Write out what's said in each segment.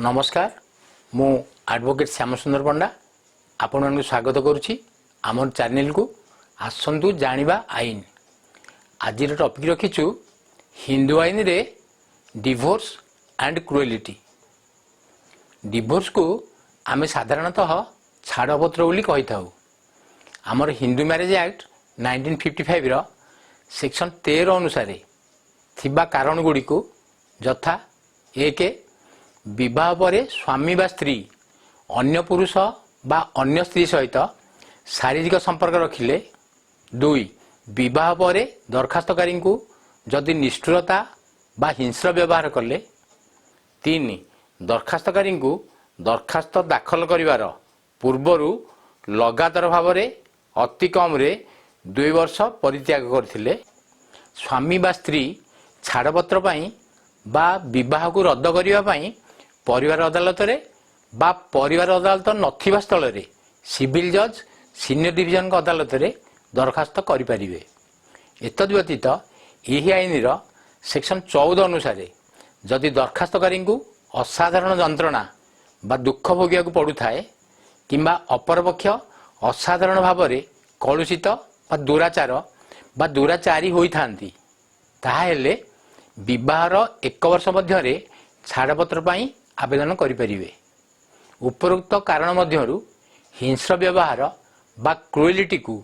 ନମସ୍କାର, ମୁଁ ଆଡ଼ଭୋକେଟ୍ ଶ୍ୟାମସୁନ୍ଦର ପଣ୍ଡା ଆପଣମାନଙ୍କୁ ସ୍ୱାଗତ କରୁଛି ଆମର ଚ୍ୟାନେଲକୁ ଆସନ୍ତୁ ଜାଣିବା ଆଇନ। ଆଜିର ଟପିକ୍ ରଖିଛୁ ହିନ୍ଦୁ ଆଇନରେ ଡିଭୋର୍ସ ଆଣ୍ଡ କ୍ରୁଏଲିଟି। ଡିଭୋର୍ସକୁ ଆମେ ସାଧାରଣତଃ ଛାଡ଼ପତ୍ର ବୋଲି କହିଥାଉ। ଆମର ହିନ୍ଦୁ ମ୍ୟାରେଜ୍ ଆକ୍ଟ 1955ର ସେକ୍ସନ୍ 13 ଅନୁସାରେ ଥିବା କାରଣ ଗୁଡ଼ିକୁ, ଯଥା 1, ବିବାହ ପରେ ସ୍ୱାମୀ ବା ସ୍ତ୍ରୀ ଅନ୍ୟ ପୁରୁଷ ବା ଅନ୍ୟ ସ୍ତ୍ରୀ ସହିତ ଶାରୀରିକ ସମ୍ପର୍କ ରଖିଲେ, 2, ବିବାହ ପରେ ଦରଖାସ୍ତକାରୀଙ୍କୁ ଯଦି ନିଷ୍ଠୁରତା ବା ହିଂସ୍ର ବ୍ୟବହାର କଲେ, 3, ଦରଖାସ୍ତକାରୀଙ୍କୁ ଦରଖାସ୍ତ ଦାଖଲ କରିବାର ପୂର୍ବରୁ ଲଗାତାର ଭାବରେ ଅତି କମରେ 2 ବର୍ଷ ପରିତ୍ୟାଗ କରିଥିଲେ, ସ୍ୱାମୀ ବା ସ୍ତ୍ରୀ ଛାଡ଼ପତ୍ର ପାଇଁ ବା ବିବାହକୁ ରଦ୍ଦ କରିବା ପାଇଁ ପରିବାର ଅଦାଲତରେ ବା ପରିବାର ଅଦାଲତ ନଥିବା ସ୍ଥଳରେ ସିଭିଲ ଜଜ୍ ସିନିୟର ଡିଭିଜନଙ୍କ ଅଦାଲତରେ ଦରଖାସ୍ତ କରିପାରିବେ। ଏତଦ୍ ବ୍ୟତୀତ ଏହି ଆଇନର ସେକ୍ସନ 14 ଅନୁସାରେ ଯଦି ଦରଖାସ୍ତକାରୀଙ୍କୁ ଅସାଧାରଣ ଯନ୍ତ୍ରଣା ବା ଦୁଃଖ ଭୋଗିବାକୁ ପଡ଼ୁଥାଏ କିମ୍ବା ଅପରପକ୍ଷ ଅସାଧାରଣ ଭାବରେ କଳୁଷିତ ବା ଦୁରାଚାର ବା ଦୁରାଚାରୀ ହୋଇଥାନ୍ତି, ତାହାହେଲେ ବିବାହର ଏକ ବର୍ଷ ମଧ୍ୟରେ ଛାଡ଼ପତ୍ର ପାଇଁ ଆବେଦନ କରିପାରିବେ। ଉପରୋକ୍ତ କାରଣ ମଧ୍ୟରୁ ହିଂସ୍ର ବ୍ୟବହାର ବା କ୍ରୁଏଲିଟିକୁ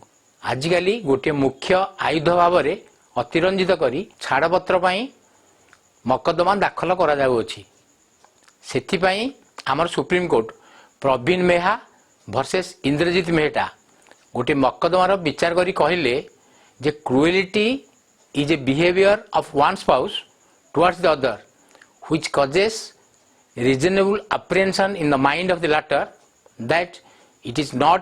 ଆଜିକାଲି ଗୋଟିଏ ମୁଖ୍ୟ ଆୟୁଧ ଭାବରେ ଅତିରଞ୍ଜିତ କରି ଛାଡ଼ପତ୍ର ପାଇଁ ମକଦ୍ଦମା ଦାଖଲ କରାଯାଉଅଛି। ସେଥିପାଇଁ ଆମର ସୁପ୍ରିମକୋର୍ଟ ପ୍ରବୀଣ ମେହା ଭର୍ସେସ୍ ଇନ୍ଦ୍ରଜିତ ମେହଟା ଗୋଟିଏ ମକଦ୍ଦମାର ବିଚାର କରି କହିଲେ ଯେ cruelty is a behaviour of one spouse towards the other which causes reasonable apprehension in the mind of the latter that it is not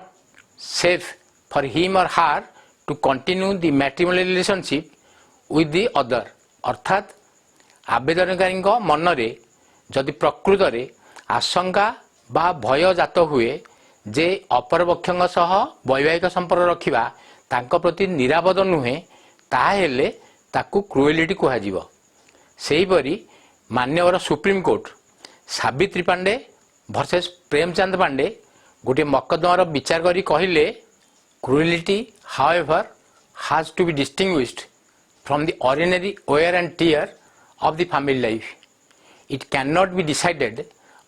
safe for him or her to continue the matrimonial relationship with the other. ଅର୍ଥାତ୍ ଆବେଦନକାରୀଙ୍କ ମନରେ ଯଦି ପ୍ରକୃତରେ ଆଶଙ୍କା ବା ଭୟ ଜାତ ହୁଏ ଯେ ଅପରପକ୍ଷଙ୍କ ସହ ବୈବାହିକ ସମ୍ପର୍କ ରଖିବା ତାଙ୍କ ପ୍ରତି ନିରାପଦ ନୁହେଁ, ତାହାହେଲେ ତାକୁ କ୍ରୁଏଲିଟି କୁହାଯିବ। ସେହିପରି ମାନ୍ୟବର ସୁପ୍ରିମକୋର୍ଟ ସାବିତ୍ରୀ ପାଣ୍ଡେ ଭର୍ସେସ୍ ପ୍ରେମଚାନ୍ଦ ପାଣ୍ଡେ ଗୋଟିଏ ମକଦ୍ଦମାର ବିଚାର କରି କହିଲେ, cruelty, however, has to be distinguished from the ordinary wear and tear of the family life. It cannot be decided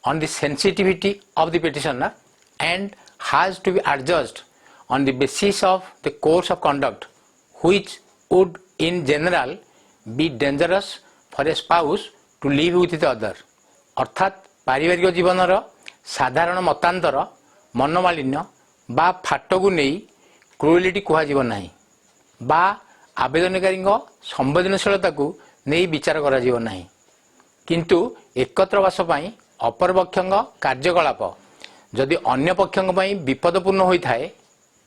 on the sensitivity of the petitioner and has to be adjudged on the basis of the course of conduct which would in general be dangerous for a spouse to live with the other. ଅର୍ଥାତ୍ ପାରିବାରିକ ଜୀବନର ସାଧାରଣ ମତାନ୍ତର, ମନୋମାଳିନ୍ୟ ବା ଫାଟକୁ ନେଇ cruelty କୁହାଯିବ ନାହିଁ ବା ଆବେଦନକାରୀଙ୍କ ସମ୍ବେଦନଶୀଳତାକୁ ନେଇ ବିଚାର କରାଯିବ ନାହିଁ। କିନ୍ତୁ ଏକତ୍ର ବାସ ପାଇଁ ଅପରପକ୍ଷଙ୍କ କାର୍ଯ୍ୟକଳାପ ଯଦି ଅନ୍ୟ ପକ୍ଷଙ୍କ ପାଇଁ ବିପଦପୂର୍ଣ୍ଣ ହୋଇଥାଏ,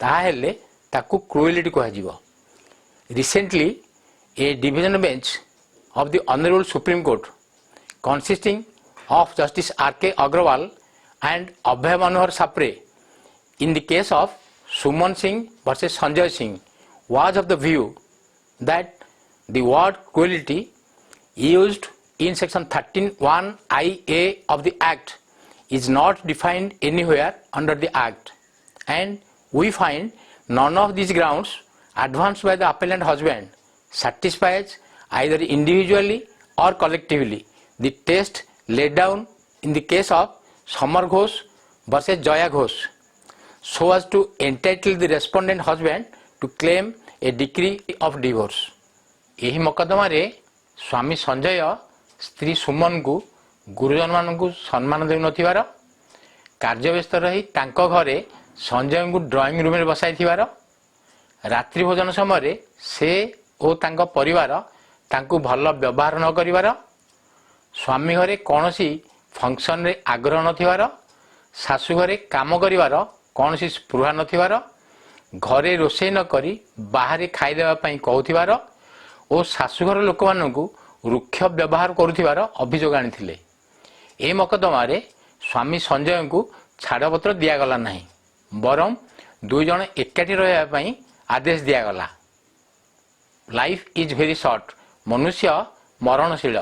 ତାହାହେଲେ ତାକୁ କ୍ରୁଏଲିଟି କୁହାଯିବ। Recently, a division bench of the Honorable Supreme Court consisting of Justice R.K. Agrawal and Abhay Manohar Sapre in the case of Suman Singh versus Sanjay Singh was of the view that the word "cruelty" used in section 13(1) IA of the Act is not defined anywhere under the Act, and we find none of these grounds advanced by the appellant husband satisfies, either individually or collectively, the test laid down in the case of Samar Ghosh versus Jaya Ghosh so as to entitle the respondent husband to claim a decree of divorce. ଏହି ମକଦ୍ଦମାରେ ସ୍ୱାମୀ ସଞ୍ଜୟ ସ୍ତ୍ରୀ ସୁମନଙ୍କୁ ଗୁରୁଜନମାନଙ୍କୁ ସମ୍ମାନ ଦେଉନଥିବାର, କାର୍ଯ୍ୟବ୍ୟସ୍ତ ରହି ତାଙ୍କ ଘରେ ସଞ୍ଜୟଙ୍କୁ drawing ରୁମ୍ରେ ବସାଇଥିବାର, ରାତ୍ରି ଭୋଜନ ସମୟରେ ସେ ଓ ତାଙ୍କ ପରିବାର ତାଙ୍କୁ ଭଲ ବ୍ୟବହାର ନ କରିବାର, ସ୍ୱାମୀ ଘରେ କୌଣସି ଫଙ୍କସନରେ ଆଗ୍ରହ ନଥିବାର, ଶାଶୁ ଘରେ କାମ କରିବାର କୌଣସି ସ୍ପୃହା ନଥିବାର, ଘରେ ରୋଷେଇ ନ କରି ବାହାରେ ଖାଇଦେବା ପାଇଁ କହୁଥିବାର ଓ ଶାଶୁଘର ଲୋକମାନଙ୍କୁ ରୁକ୍ଷ ବ୍ୟବହାର କରୁଥିବାର ଅଭିଯୋଗ ଆଣିଥିଲେ। ଏ ମକଦ୍ଦମାରେ ସ୍ୱାମୀ ସଞ୍ଜୟଙ୍କୁ ଛାଡ଼ପତ୍ର ଦିଆଗଲା ନାହିଁ, ବରଂ ଦୁଇ ଜଣ ଏକାଠି ରହିବା ପାଇଁ ଆଦେଶ ଦିଆଗଲା। Life is very short. ମନୁଷ୍ୟ ମରଣଶୀଳ।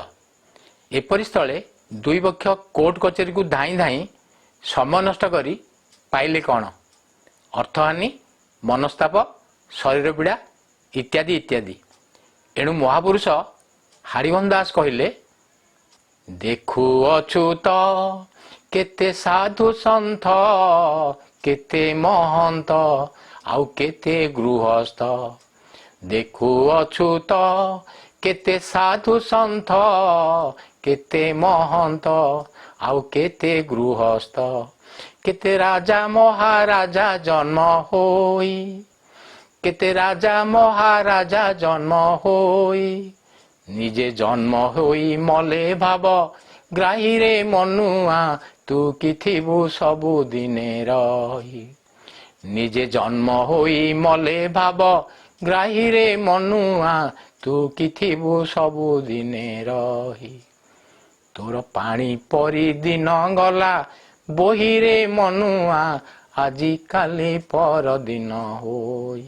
ଏପରି ସ୍ଥଳେ ଦୁଇ ପକ୍ଷ କୋର୍ଟ କଚେରୀକୁ ଧାଇଁ ଧାଇଁ ସମୟ ନଷ୍ଟ କରି ପାଇଲେ କ'ଣ? ଅର୍ଥହାନି, ମନସ୍ତାପ, ଶରୀର ପୀଡ଼ା ଇତ୍ୟାଦି ଇତ୍ୟାଦି। ଏଣୁ ମହାପୁରୁଷ ହାଡ଼ିବନ୍ଧୁ ଦାସ କହିଲେ, ଦେଖୁଅଛୁ ତ କେତେ ସାଧୁ ସନ୍ଥ, କେତେ ମହନ୍ତ ଆଉ କେତେ ଗୃହସ୍ଥ। ଦେଖୁଅଛୁ ତ କେତେ ସାଧୁ ସନ୍ଥ, କେତେ ମହନ୍ତ ଆଉ କେତେ ଗୃହସ୍ଥ। କେତେ ରାଜା ମହାରାଜା ଜନ୍ମ ହୋଇ, କେତେ ରାଜା ମହାରାଜା ଜନ୍ମ ହୋଇ, ନିଜେ ଜନ୍ମ ହୋଇ ମଲେ। ଭାବ ଗ୍ରାହୀରେ ମନୁଆ, ତୁ କି ଥିବୁ ସବୁଦିନେ ରହି? ନିଜେ ଜନ୍ମ ହୋଇ ମଲେ, ଭାବ ଗ୍ରାହୀରେ ମନୁଆ, ତୁ କି ଥିବୁ ସବୁଦିନେ ରହି? ତୋର ପାଣି ପରି ଦିନ ଗଲା ବୋହିରେ ମନୁଆ, ଆଜି କାଲି ପରଦିନ ହୋଇ।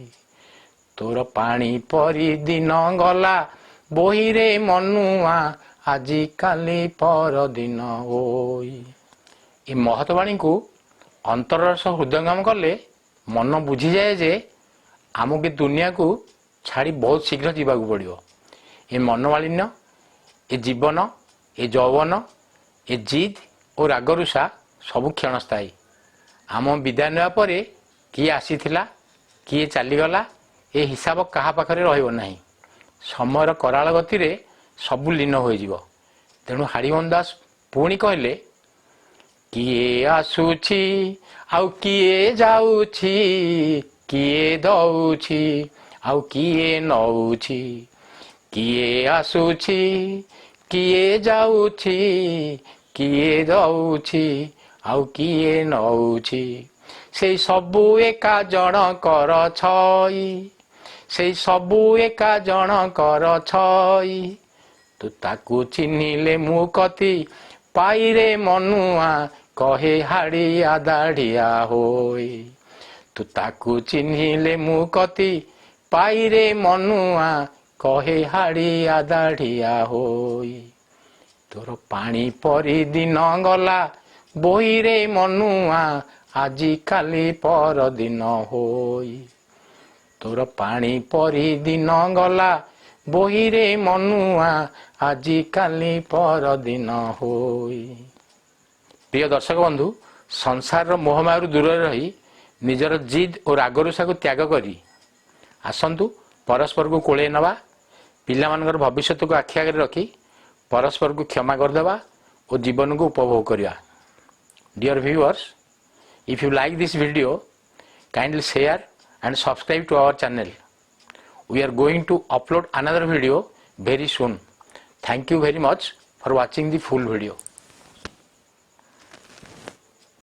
ତୋର ପାଣି ପରି ଦିନ ଗଲା ବୋହିରେ ମନୁଆ, ଆଜି କାଲି ପରଦିନ ହୋଇ। ଏ ମହତ ବାଣୀକୁ ଅନ୍ତରର ସହ ହୃଦୟଙ୍ଗମ କଲେ ମନ ବୁଝିଯାଏ ଯେ ଆମକୁ ଏ ଦୁନିଆକୁ ଛାଡ଼ି ବହୁତ ଶୀଘ୍ର ଯିବାକୁ ପଡ଼ିବ। ଏ ମନୋମାଳିନ୍ୟ, ଏ ଜୀବନ, ଏ ଯୌବନ, ଏ ଜିଦ୍ ଓ ରାଗରୁଷା ସବୁ କ୍ଷଣସ୍ଥାୟୀ। ଆମ ବିଦାୟ ନେବା ପରେ କିଏ ଆସିଥିଲା, କିଏ ଚାଲିଗଲା, ଏ ହିସାବ କାହା ପାଖରେ ରହିବ ନାହିଁ। ସମୟର କରାଳ ଗତିରେ ସବୁ ଲୀନ ହୋଇଯିବ। ତେଣୁ ହାଡ଼ିବନ୍ଧୁ ଦାସ ପୁଣି କହିଲେ, କିଏ ଆସୁଛି ଆଉ କିଏ ଯାଉଛି, କିଏ ଦଉଛି ଆଉ କିଏ ନଉଛି। କିଏ ଆସୁଛି, କିଏ ଯାଉଛି, କିଏ ଦଉଛି ଆଉ କିଏ ନଉଛି, ସେଇ ସବୁ ଏକା ଜଣକର ଛଇ, ସେଇ ସବୁ ଏକା ଜଣକର ଛଇ। ତୁ ତାକୁ ଚିହ୍ନିଲେ ମୁକତି ପାଇରେ ମନୁଆ, କହେ ହାଡ଼ିଆ ଦାଢ଼ିଆ ହୋଇ। ତୁ ତାକୁ ଚିହ୍ନିଲେ ମୁକତି ପାଇରେ ମନୁଆ, କହେ ହାଡ଼ିଆ ଦାଢ଼ିଆ ହୋଇ। ତୋର ପାଣି ପରି ଦିନ ଗଲା ବୋହିରେ ମନୁଆ, ଆଜି କାଲି ପରଦିନ ହୋଇ। ତୋର ପାଣି ପରି ଦିନ ଗଲା ବୋହିରେ ମନୁଆ, ଆଜି କାଲି ପରଦିନ ହୋଇ। ପ୍ରିୟ ଦର୍ଶକ ବନ୍ଧୁ, ସଂସାରର ମୋହମାୟାରୁ ଦୂରରେ ରହି ନିଜର ଜିଦ୍ ଓ ରାଗରୁଷାକୁ ତ୍ୟାଗ କରି ଆସନ୍ତୁ ପରସ୍ପରକୁ କୋଳେଇ ନେବା। ପିଲାମାନଙ୍କର ଭବିଷ୍ୟତକୁ ଆଖି ଆଗରେ ରଖି ପରସ୍ପରକୁ କ୍ଷମା କରିଦେବା ଓ ଜୀବନକୁ ଉପଭୋଗ କରିବା। Dear viewers, if you like this video, kindly share and subscribe to our channel. We are going to upload another video very soon. Thank you very much for watching the full video.